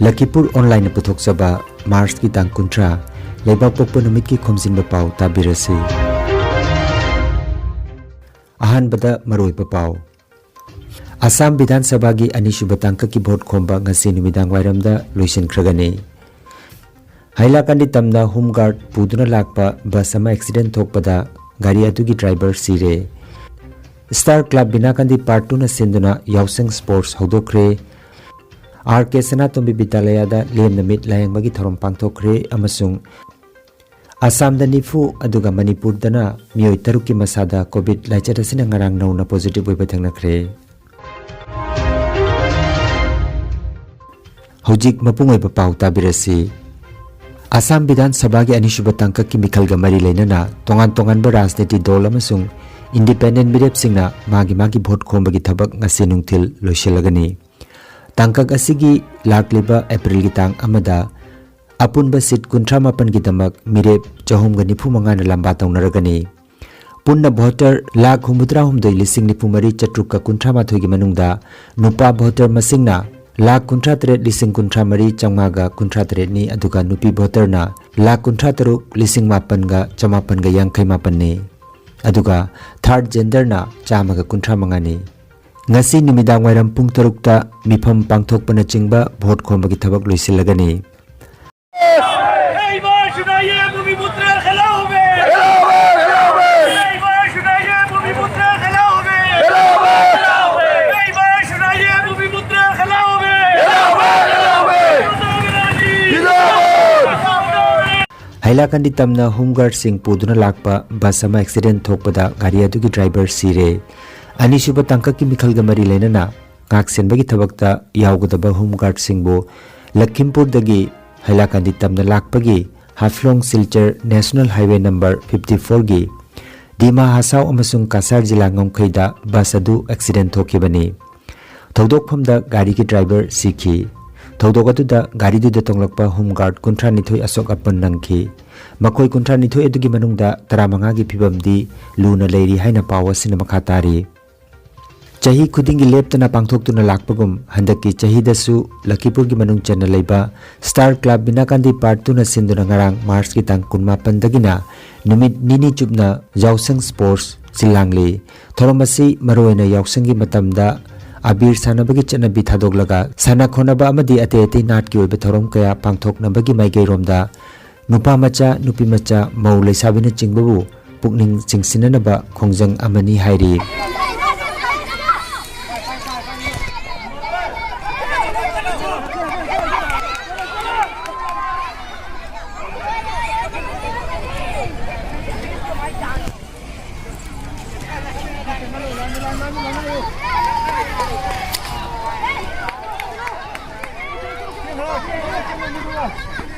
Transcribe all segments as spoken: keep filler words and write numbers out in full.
ꯂꯈꯤꯄꯨꯔ ꯑꯣꯟꯂꯥꯏꯟꯅ ꯄꯨꯊꯣꯛꯆꯕ ꯃꯥꯔꯆꯀꯤ ꯇꯥꯡ ꯀꯨꯟꯊ꯭ꯔꯥ, ꯂꯩꯕꯥꯛꯄꯣꯛꯄ ꯅꯨꯃꯤꯠꯀꯤ ꯈꯣꯝꯖꯤꯟꯕ ꯄꯥꯎ ꯇꯥꯕꯤꯔꯁꯤ꯫ ꯑꯍꯥꯟꯕꯗ ꯃꯔꯨꯑꯣꯏꯕ ꯄꯥꯎ꯫ ꯑꯁꯥꯝ ꯕꯤꯙꯥꯟ ꯁꯚꯥꯒꯤ ꯑꯅꯤꯁꯨꯕ ꯇꯥꯡꯀꯛꯀꯤ ꯚꯣꯠ ꯈꯣꯝꯕ ꯉꯁꯤ ꯅꯨꯃꯤꯗꯥꯡ ꯋꯥꯏꯔꯝꯗ ꯂꯣꯏꯁꯤꯟꯈ꯭ꯔꯒꯅꯤ꯫ ꯍꯥꯏꯂꯥꯀꯥꯟꯗꯤ ꯇꯝꯅ ꯍꯣꯝ ꯒꯥꯔꯗ ꯄꯨꯗꯨꯅ ꯂꯥꯛꯄ ꯕꯁ ꯑꯃ ꯑꯦꯛꯁꯤꯗꯦꯟ ꯊꯣꯛꯄꯗ ꯒꯥꯔꯤ ꯑꯗꯨꯒꯤ ꯗ꯭ꯔꯥꯏꯚꯔ ꯁꯤꯔꯦ꯫ ꯁ꯭ꯇꯥꯔ ꯀ꯭ꯂꯕ ꯕꯤꯅꯥꯀꯥꯟꯗꯤ ꯄꯥꯔꯠ ꯇꯨꯅ ꯁꯤꯟꯗꯨꯅ ꯌꯥꯎꯁꯪ ꯁ꯭ꯄꯣꯔꯠꯁ ꯍꯧꯗꯣꯛꯈ꯭ꯔꯦ꯫ ꯑꯥꯔ ꯀꯦ ꯁꯅꯥꯇꯣꯝꯕꯤ ꯕꯤꯗ꯭ꯌꯥꯂꯌꯥꯗ ꯂꯦꯝꯅ ꯃꯤꯠ ꯂꯥꯌꯦꯡꯕꯒꯤ ꯊꯧꯔꯝ ꯄꯥꯡꯊꯣꯛꯈ꯭ꯔꯦ ꯑꯃꯁꯨꯡ ꯑꯁꯥꯝꯗ ꯅꯤꯐꯨ ꯑꯗꯨꯒ ꯃꯅꯤꯄꯨꯔꯗꯅ ꯃꯤꯑꯣꯏ ꯇꯔꯨꯛꯀꯤ ꯃꯁꯥꯗ ꯀꯣꯚꯤꯗ ꯂꯥꯏꯆꯠ ꯑꯁꯤꯅ ꯉꯔꯥꯡ ꯅꯧꯅ ꯄꯣꯖꯤꯇꯤꯚ ꯑꯣꯏꯕ ꯊꯦꯡꯅꯈ꯭ꯔꯦ꯫ ꯍꯧꯖꯤꯛ ꯃꯄꯨꯡ ꯑꯣꯏꯕ ꯄꯥꯎ ꯇꯥꯕꯤꯔꯁꯤ꯫ ꯑꯁꯥꯝ ꯕꯤꯙꯥꯟ ꯁꯚꯥꯒꯤ ꯑꯅꯤꯁꯨꯕ ꯇꯥꯡꯀꯛꯀꯤ ꯃꯤꯈꯜꯒ ꯃꯔꯤ ꯂꯩꯅꯅ ꯇꯣꯉꯥꯟ ꯇꯣꯉꯥꯟꯕ ꯔꯥꯖꯅꯤꯇꯤ ꯗꯣꯜ ꯑꯃꯁꯨꯡ ꯏꯟꯗꯤꯄꯦꯟꯗꯦꯟ ꯃꯤꯔꯦꯞꯁꯤꯡꯅ ꯃꯥꯒꯤ ꯃꯥꯒꯤ ꯚꯣꯠ ꯈꯣꯝꯕꯒꯤ ꯊꯕꯛ ꯉꯁꯤ ꯅꯨꯡꯊꯤꯜ ꯂꯣꯏꯁꯤꯜꯂꯒꯅꯤ꯫ ꯇꯥꯡꯀꯛ ꯑꯁꯤꯒꯤ ꯂꯥꯛꯂꯤꯕ ꯑꯦꯄ꯭ꯔꯤꯜꯒꯤ ꯇꯥꯡ ꯑꯃꯗ ꯑꯄꯨꯟꯕ ꯁꯤꯠ ꯀꯨꯟꯊ꯭ꯔꯥ ꯃꯥꯄꯟꯒꯤꯗꯃꯛ ꯃꯤꯔꯦꯞ ꯆꯍꯨꯝꯒ ꯅꯤꯐꯨ ꯃꯉꯥꯅ ꯂꯝꯕꯥ ꯇꯧꯅꯔꯒꯅꯤ꯫ ꯄꯨꯟꯅ ꯚꯣꯇꯔ ꯂꯥꯈ ꯍꯨꯝꯐꯨꯇꯔꯥ ꯍꯨꯝꯗꯣꯏ ꯂꯤꯁꯤꯡ ꯅꯤꯐꯨ ꯃꯔꯤ ꯆꯥꯇ꯭ꯔꯨꯛꯀ ꯀꯨꯟꯊ꯭ꯔꯥ ꯃꯥꯊꯣꯏꯒꯤ ꯃꯅꯨꯡꯗ ꯅꯨꯄꯥ ꯚꯣꯇꯔ ꯃꯁꯤꯡꯅ ꯂꯥꯈ ꯀꯨꯟꯊ꯭ꯔꯥ ꯇꯔꯦꯠ ꯂꯤꯁꯤꯡ ꯀꯨꯟꯊ꯭ꯔꯥ ꯃꯔꯤ ꯆꯥꯝꯃꯉꯥꯒ ꯀꯨꯟꯊ꯭ꯔꯥ ꯇꯔꯦꯠꯅꯤ, ꯑꯗꯨꯒ ꯅꯨꯄꯤ ꯚꯣꯇꯔꯅ ꯂꯥꯈ ꯀꯨꯟꯊ꯭ꯔꯥ ꯇꯔꯨꯛ ꯂꯤꯁꯤꯡ ꯃꯥꯄꯟꯒ ꯆꯃꯥꯄꯟꯒ ꯌꯥꯡꯈꯩ ꯃꯥꯄꯟꯅꯤ, ꯑꯗꯨꯒ ꯊꯥꯔꯠ ꯖꯦꯟꯗꯔꯅ ꯆꯥꯝꯃꯒ ꯀꯨꯟꯊ꯭ꯔꯥ ꯃꯉꯥꯅꯤ꯫ ꯉꯁꯤ ꯅꯨꯃꯤꯗꯥꯡ ꯋꯥꯏꯔꯝ ꯄꯨꯡ ꯇꯔꯨꯛꯇ ꯃꯤꯐꯝ ꯄꯥꯡꯊꯣꯛꯄꯅꯆꯤꯡꯕ ꯚꯣꯠ ꯈꯣꯝꯕꯒꯤ ꯊꯕꯛ ꯂꯣꯏꯁꯤꯜꯂꯒꯅꯤ꯫ এই বাস নাই, এ ভূমিপুত্রের খেলা হবে। এই বাস নাই, এ ভূমিপুত্রের খেলা হবে। এই বাস নাই, এ ভূমিপুত্রের খেলা হবে। ꯍꯥꯏꯂꯥꯀꯥꯟꯗꯤ ꯇꯝꯅ ꯍꯣꯝ ꯒꯥꯔꯗꯁꯤꯡ ꯄꯨꯗꯨꯅ ꯂꯥꯛꯄ ꯕꯁ ꯑꯃ ꯑꯦꯛꯁꯤꯗꯦꯟ ꯊꯣꯛꯄꯗ ꯒꯥꯔꯤ ꯑꯗꯨꯒꯤ ꯗ꯭ꯔꯥꯏꯚꯔ ꯁꯤꯔꯦ꯫ ꯑꯅꯤꯁꯨꯕ ꯇꯥꯡꯀꯛꯀꯤ ꯃꯤꯈꯜꯒ ꯃꯔꯤ ꯂꯩꯅꯅ ꯉꯥꯛꯁꯦꯟꯕꯒꯤ ꯊꯕꯛꯇ ꯌꯥꯎꯒꯗꯕ ꯍꯣꯝ ꯒꯥꯔꯗꯁꯤꯡꯕꯨ ꯂꯈꯤꯝꯄꯨꯔꯗꯒꯤ ꯍꯥꯏꯂꯥꯀꯥꯟꯗꯤ ꯇꯝꯅ ꯂꯥꯛꯄꯒꯤ Haflong Silchar national highway number fifty ꯐꯣꯔꯒꯤ ꯗꯤꯃꯥ ꯍꯁꯥꯎ ꯑꯃꯁꯨꯡ ꯀꯁꯥꯔ ꯖꯤꯂꯥ ꯉꯝꯈꯩꯗ ꯕꯁ ꯑꯗꯨ ꯑꯦꯛꯁꯤꯗꯦꯟ ꯊꯣꯛꯈꯤꯕꯅꯤ꯫ ꯊꯧꯗꯣꯛꯐꯝꯗ ꯒꯥꯔꯤꯒꯤ ꯗ꯭ꯔꯥꯏꯚꯔ ꯁꯤꯈꯤ꯫ ꯊꯧꯗꯣꯛ ꯑꯗꯨꯗ ꯒꯥꯔꯤꯗꯨꯗ ꯇꯣꯡꯂꯛꯄ ꯍꯣꯝ ꯒꯥꯔꯗ ꯀꯨꯟꯊ꯭ꯔꯥꯅꯤꯊꯣꯏ ꯑꯁꯣꯛ ꯑꯄꯟ ꯅꯪꯈꯤ꯫ ꯃꯈꯣꯏ ꯀꯨꯟꯊ꯭ꯔꯥꯅꯤꯊꯣꯏ ꯑꯗꯨꯒꯤ ꯃꯅꯨꯡꯗ ꯇꯔꯥꯃꯉꯥꯒꯤ ꯐꯤꯕꯝꯗꯤ ꯂꯨꯅ ꯂꯩꯔꯤ ꯍꯥꯏꯅ ꯄꯥꯎ ꯑꯁꯤꯅ ꯃꯈꯥ ꯇꯥꯔꯤ꯫ ꯆꯍꯤ ꯈꯨꯗꯤꯡꯒꯤ ꯂꯦꯞꯇꯅ ꯄꯥꯡꯊꯣꯛꯇꯨꯅ ꯂꯥꯛꯄꯒꯨꯝ, ꯍꯟꯗꯛꯀꯤ ꯆꯍꯤꯗꯁꯨ ꯂꯈꯤꯄꯨꯔꯒꯤ ꯃꯅꯨꯡ ꯆꯟꯅ ꯂꯩꯕ ꯁ꯭ꯇꯥꯔ ꯀ꯭ꯂꯕ ꯕꯤꯅꯥꯀꯥꯟꯗꯤ ꯄꯥꯔꯛꯇꯨꯅ ꯁꯤꯟꯗꯨꯅ ꯉꯔꯥꯡ ꯃꯥꯔꯆꯀꯤ ꯇꯥꯡ ꯀꯨꯟꯃꯥꯄꯟꯗꯒꯤꯅ ꯅꯨꯃꯤꯠ ꯅꯤꯅꯤ ꯆꯨꯞꯅ ꯌꯥꯎꯁꯪ ꯁ꯭ꯄꯣꯔꯠꯁ ꯁꯤꯜꯂꯥꯡꯂꯤ꯫ ꯊꯧꯔꯝ ꯑꯁꯤ ꯃꯔꯨꯑꯣꯏꯅ ꯌꯥꯎꯁꯪꯒꯤ ꯃꯇꯝꯗ ꯑꯕꯤꯔ ꯁꯥꯟꯅꯕꯒꯤ ꯆꯠꯅꯕꯤ ꯊꯥꯗꯣꯛꯂꯒ ꯁꯥꯟꯅ ꯈꯣꯠꯅꯕ ꯑꯃꯗꯤ ꯑꯇꯩ ꯑꯇꯩ ꯅꯥꯠꯀꯤ ꯑꯣꯏꯕ ꯊꯧꯔꯝ ꯀꯌꯥ ꯄꯥꯡꯊꯣꯛꯅꯕꯒꯤ ꯃꯥꯏꯀꯩꯔꯣꯝꯗ ꯅꯨꯄꯥ ꯃꯆꯥ, ꯅꯨꯄꯤ ꯃꯆꯥ, ꯃꯧ ꯂꯩꯁꯥꯕꯤꯅꯆꯤꯡꯕꯕꯨ ꯄꯨꯛꯅꯤꯡ ꯆꯤꯡꯁꯤꯟꯅꯅꯕ ꯈꯣꯡꯖꯪ ꯑꯃꯅꯤ ꯍꯥꯏꯔꯤ꯫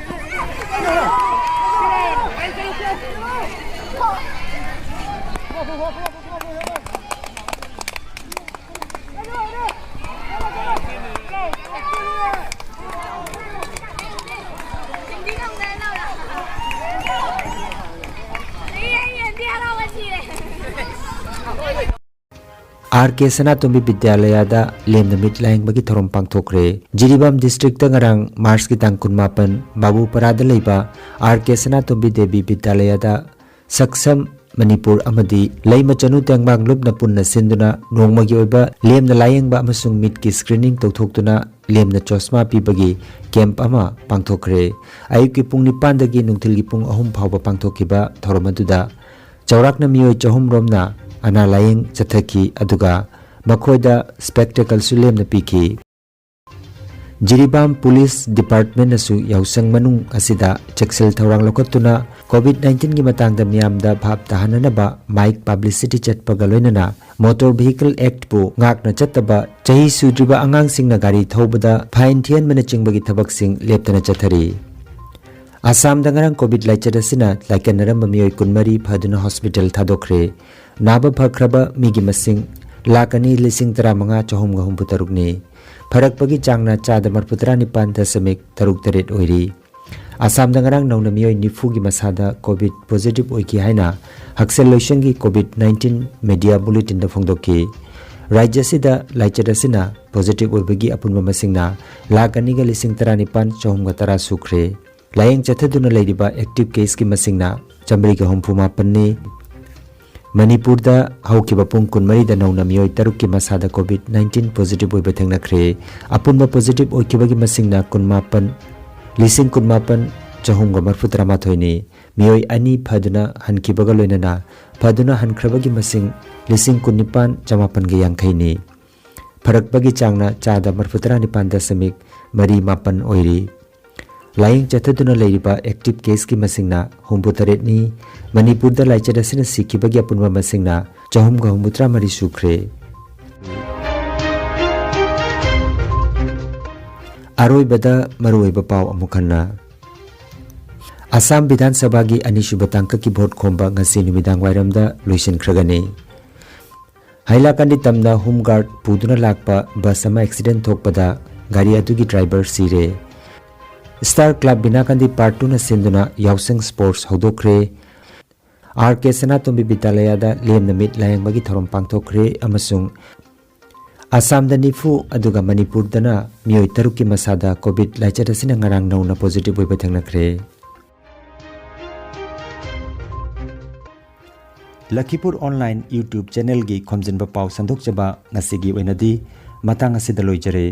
ꯑꯥꯔ ꯀꯦ ꯁꯅꯥꯇꯣꯝꯕꯤ ꯕꯤꯗ꯭ꯌꯥꯂꯌꯥꯗ ꯂꯦꯝꯅ ꯃꯤꯠ ꯂꯥꯌꯦꯡꯕꯒꯤ ꯊꯧꯔꯝ ꯄꯥꯡꯊꯣꯛꯈ꯭ꯔꯦ꯫ ꯖꯤꯔꯤꯕꯥꯝ ꯗꯤꯁꯇ꯭ꯔꯤꯛꯇ ꯉꯔꯥꯡ ꯃꯥꯔꯆꯀꯤ ꯇꯥꯡ ꯀꯨꯟꯃꯥꯄꯟ ꯕꯥꯕꯨꯄꯔꯥꯗ ꯂꯩꯕ ꯑꯥꯔ ꯀꯦ ꯁꯅꯥꯇꯣꯝꯕꯤ ꯗꯦꯕꯤ ꯕꯤꯗ꯭ꯌꯥꯂꯌꯥꯗ ꯁꯛꯁꯝ ꯃꯅꯤꯄꯨꯔ ꯑꯃꯗꯤ ꯂꯩꯃ ꯆꯅꯨ ꯇꯦꯡꯕꯥꯡ ꯂꯨꯞꯅ ꯄꯨꯟꯅ ꯁꯤꯟꯗꯨꯅ ꯅꯣꯡꯃꯒꯤ ꯑꯣꯏꯕ ꯂꯦꯝꯅ ꯂꯥꯌꯦꯡꯕ ꯑꯃꯁꯨꯡ ꯃꯤꯠꯀꯤ ꯁ꯭ꯀ꯭ꯔꯤꯅꯤꯡ ꯇꯧꯊꯣꯛꯇꯨꯅ ꯂꯦꯝꯅ ꯆꯣꯁꯃꯥ ꯄꯤꯕꯒꯤ ꯀꯦꯝꯞ ꯑꯃ ꯄꯥꯡꯊꯣꯛꯈ꯭ꯔꯦ꯫ ꯑꯌꯨꯛꯀꯤ ꯄꯨꯡ ꯅꯤꯄꯥꯟꯗꯒꯤ ꯅꯨꯡꯊꯤꯜꯒꯤ ꯄꯨꯡ ꯑꯍꯨꯝ ꯐꯥꯎꯕ ꯄꯥꯡꯊꯣꯛꯈꯤꯕ ꯊꯧꯔꯝ ꯑꯗꯨꯗ ꯆꯥꯎꯔꯥꯛꯅ ꯃꯤꯑꯣꯏ ꯆꯍꯨꯝ ꯔꯣꯝꯅ ꯑꯅꯥ ꯂꯥꯌꯦꯡ ꯆꯠꯊꯈꯤ, ꯑꯗꯨꯒ ꯃꯈꯣꯏꯗ ꯁ꯭ꯄꯦꯛꯇꯦꯀꯜꯁꯨ ꯂꯦꯝꯅ ꯄꯤꯈꯤ꯫ ꯖꯤꯔꯤꯕꯥꯝ ꯄꯨꯂꯤꯁ ꯗꯤꯄꯥꯔꯠꯃꯦꯟꯅꯁꯨ ꯌꯥꯎꯁꯪ ꯃꯅꯨꯡ ꯑꯁꯤꯗ ꯆꯦꯛꯁꯤꯜ ꯊꯧꯔꯥꯡ ꯂꯧꯈꯠꯇꯨꯅ ꯀꯣꯚꯤꯗ ꯅꯥꯏꯟꯇꯤꯟꯒꯤ ꯃꯇꯥꯡꯗ ꯃꯤꯌꯥꯝꯗ ꯚꯥꯞ ꯇꯥꯍꯟꯅꯅꯕ ꯃꯥꯏꯛ ꯄꯕ꯭ꯂꯤꯁꯤꯇꯤ ꯆꯠꯄꯒ ꯂꯣꯏꯅꯅ ꯃꯣꯇꯣꯔ ꯚꯤꯍꯤꯀꯜ ꯑꯦꯛꯠꯄꯨ ꯉꯥꯛꯅ ꯆꯠꯇꯕ, ꯆꯍꯤ ꯁꯨꯗ꯭ꯔꯤꯕ ꯑꯉꯥꯡꯁꯤꯡꯅ ꯒꯥꯔꯤ ꯊꯧꯕꯗ ꯐꯥꯏꯟ ꯊꯤꯍꯟꯕꯅꯆꯤꯡꯕꯒꯤ ꯊꯕꯛꯁꯤꯡ ꯂꯦꯞꯇꯅ ꯆꯠꯊꯔꯤ꯫ ꯑꯁꯥꯝꯗ ꯉꯔꯥꯡ ꯀꯣꯚꯤꯗ ꯂꯥꯏꯆꯠ ꯑꯁꯤꯅ ꯂꯥꯏꯀꯠꯅꯔꯝꯕ ꯃꯤꯑꯣꯏ ꯀꯨꯟꯃꯔꯤ ꯐꯗꯨꯅ ꯍꯣꯁꯄꯤꯇꯥꯜ ꯊꯥꯗꯣꯛꯈ꯭ꯔꯦ꯫ ꯅꯥꯕ ꯐꯈ꯭ꯔꯕ ꯃꯤꯒꯤ ꯃꯁꯤꯡ ꯂꯥꯈ ꯑꯅꯤ ꯂꯤꯁꯤꯡ ꯇꯔꯥꯃꯉꯥ ꯆꯍꯨꯝꯒ ꯍꯨꯝꯐꯨꯇꯔꯨꯛꯅꯤ꯫ ꯐꯔꯛꯄꯒꯤ ꯆꯥꯡꯅ ꯆꯥꯗ ꯃꯔꯐꯨꯇꯔꯥ ꯅꯤꯄꯥꯟ ꯗꯁꯃꯤꯛ ꯇꯔꯨꯛ ꯇꯔꯦꯠ ꯑꯣꯏꯔꯤ꯫ ꯑꯁꯥꯝꯗ ꯉꯔꯥꯡ ꯅꯧꯅ ꯃꯤꯑꯣꯏ ꯅꯤꯐꯨꯒꯤ ꯃꯁꯥꯗ ꯀꯣꯚꯤꯗ ꯄꯣꯖꯤꯇꯤꯚ ꯑꯣꯏꯈꯤ ꯍꯥꯏꯅ ꯍꯛꯁꯦꯜ ꯂꯣꯏꯁꯪꯒꯤ ꯀꯣꯚꯤꯗ ꯅꯥꯏꯟꯇꯤꯟ ꯃꯦꯗꯤꯌꯥ ꯕꯨꯂꯦꯇꯤꯟꯗ ꯐꯣꯡꯗꯣꯛꯈꯤ꯫ ꯔꯥꯖ꯭ꯌ ꯑꯁꯤꯗ ꯂꯥꯏꯆꯠ ꯑꯁꯤꯅ ꯄꯣꯖꯤꯇꯤꯚ ꯑꯣꯏꯕꯒꯤ ꯑꯄꯨꯟꯕ ꯃꯁꯤꯡꯅ ꯂꯥꯈ ꯑꯅꯤꯒ ꯂꯤꯁꯤꯡ ꯇꯔꯥꯅꯤꯄꯥꯟ ꯆꯍꯨꯝꯒ ꯇꯔꯥ ꯁꯨꯈ꯭ꯔꯦ꯫ ꯂꯥꯌꯦꯡ ꯆꯠꯊꯗꯨꯅ ꯂꯩꯔꯤꯕ ꯑꯦꯛꯇꯤꯚ ꯀꯦꯁꯀꯤ ꯃꯁꯤꯡꯅ ꯆꯥꯃꯔꯤꯒ ꯍꯨꯝꯐꯨ ꯃꯥꯄꯟꯅꯤ꯫ ꯃꯅꯤꯄꯨꯔꯗ ꯍꯧꯈꯤꯕ ꯄꯨꯡ ꯀꯨꯟꯃꯔꯤꯗ ꯅꯧꯅ ꯃꯤꯑꯣꯏ ꯇꯔꯨꯛꯀꯤ ꯃꯁꯥꯗ ꯀꯣꯚꯤꯗ ꯅꯥꯏꯟꯇꯤꯟ ꯄꯣꯖꯤꯇꯤꯚ ꯑꯣꯏꯕ ꯊꯦꯡꯅꯈ꯭ꯔꯦ꯫ ꯑꯄꯨꯟꯕ ꯄꯣꯖꯤꯇꯤꯚ ꯑꯣꯏꯈꯤꯕꯒꯤ ꯃꯁꯤꯡꯅ ꯀꯨꯟꯃꯥꯄꯟ, ꯂꯤꯁꯤꯡ ꯀꯨꯟꯃꯥꯄꯟ ꯆꯍꯨꯝꯒ ꯃꯔꯤꯐꯨ ꯇꯔꯥꯃꯥꯊꯣꯏꯅꯤ꯫ ꯃꯤꯑꯣꯏ ꯑꯅꯤ ꯐꯗꯨꯅ ꯍꯟꯈꯤꯕꯒ ꯂꯣꯏꯅꯅ ꯐꯗꯨꯅ ꯍꯟꯈ꯭ꯔꯕꯒꯤ ꯃꯁꯤꯡ ꯂꯤꯁꯤꯡ ꯀꯨꯟꯅꯤꯄꯥꯟ ꯆꯃꯥꯄꯟꯒ ꯌꯥꯡꯈꯩꯅꯤ꯫ ꯐꯔꯛꯄꯒꯤ ꯆꯥꯡꯅ ꯆꯥꯗ ꯃꯔꯤꯐꯨ ꯇꯔꯥꯅꯤꯄꯥꯟ ꯗꯁꯃꯤꯛ ꯃꯔꯤ ꯃꯥꯄꯟ ꯑꯣꯏꯔꯤ꯫ ꯂꯥꯌꯦꯡ ꯆꯠꯊꯗꯨꯅ ꯂꯩꯔꯤꯕ ꯑꯦꯛꯇꯤꯚ ꯀꯦꯁꯀꯤ ꯃꯁꯤꯡꯅ ꯍꯨꯝꯐꯨ ꯇꯔꯦꯠꯅꯤ꯫ ꯃꯅꯤꯄꯨꯔꯗ ꯂꯥꯏꯆꯠ ꯑꯁꯤꯅ ꯁꯤꯈꯤꯕꯒꯤ ꯑꯄꯨꯟꯕ ꯃꯁꯤꯡꯅ ꯆꯍꯨꯝꯒ ꯍꯨꯝꯐꯨꯇꯔꯥ ꯃꯔꯤ ꯁꯨꯈ꯭ꯔꯦ꯫ ꯑꯔꯣꯏꯕꯗ ꯃꯔꯨꯑꯣꯏꯕ ꯄꯥꯎ ꯑꯃꯨꯛ ꯍꯟꯅ꯫ ꯑꯁꯥꯝ ꯕꯤꯙꯥꯟ ꯁꯚꯥꯒꯤ ꯑꯅꯤꯁꯨꯕ ꯇꯥꯡꯀꯛꯀꯤ ꯚꯣꯠ ꯈꯣꯝꯕ ꯉꯁꯤ ꯅꯨꯃꯤꯗꯥꯡ ꯋꯥꯏꯔꯝꯗ ꯂꯣꯏꯁꯤꯟꯈ꯭ꯔꯒꯅꯤ꯫ ꯍꯥꯏꯂꯥꯀꯟꯗꯤ ꯇꯝꯅ ꯍꯣꯝ ꯒꯥꯔꯗ ꯄꯨꯗꯨꯅ ꯂꯥꯛꯄ ꯕꯁ ꯑꯃ ꯑꯦꯛꯁꯤꯗꯦꯟ ꯊꯣꯛꯄꯗ ꯒꯥꯔꯤ ꯑꯗꯨꯒꯤ ꯗ꯭ꯔꯥꯏꯚꯔ ꯁꯤꯔꯦ꯫ ꯁ꯭ꯇꯥꯔ ꯀ꯭ꯂꯕ ꯕꯤꯅꯥꯀꯟꯗꯤ ꯄꯥꯔꯠ ꯇꯨꯅ ꯁꯤꯟꯗꯨꯅ ꯌꯥꯎꯁꯪ ꯁ꯭ꯄꯣꯔꯠꯁ ꯍꯧꯗꯣꯛꯈ꯭ꯔꯦ꯫ ꯑꯥꯔ ꯀꯦ ꯁꯅꯥꯇꯣꯝꯕꯤ ꯕꯤꯗ꯭ꯌꯥꯂꯌꯥꯗ ꯂꯦꯝꯅ ꯃꯤꯠ ꯂꯥꯌꯦꯡꯕꯒꯤ ꯊꯧꯔꯝ ꯄꯥꯡꯊꯣꯛꯈ꯭ꯔꯦ ꯑꯃꯁꯨꯡ ꯑꯁꯥꯝꯗ ꯅꯤꯐꯨ ꯑꯗꯨꯒ ꯃꯅꯤꯄꯨꯔꯗꯅ ꯃꯤꯑꯣꯏ ꯇꯔꯨꯛꯀꯤ ꯃꯁꯥꯗ ꯀꯣꯚꯤꯗ ꯂꯥꯏꯆꯠ ꯑꯁꯤꯅ ꯉꯔꯥꯡ ꯅꯧꯅ ꯄꯣꯖꯤꯇꯤꯚ ꯑꯣꯏꯕ ꯊꯦꯡꯅꯈ꯭ꯔꯦ꯫ ꯂꯈꯤꯄꯨꯔ ꯑꯣꯟꯂꯥꯏꯟ YouTube ꯆꯦꯅꯦꯜꯒꯤ ꯈꯣꯝꯖꯤꯟꯕ ꯄꯥꯎ ꯁꯟꯗꯣꯛꯆꯕ ꯉꯁꯤꯒꯤ ꯑꯣꯏꯅꯗꯤ ꯃꯇꯥꯡ ꯑꯁꯤꯗ ꯂꯣꯏꯖꯔꯦ꯫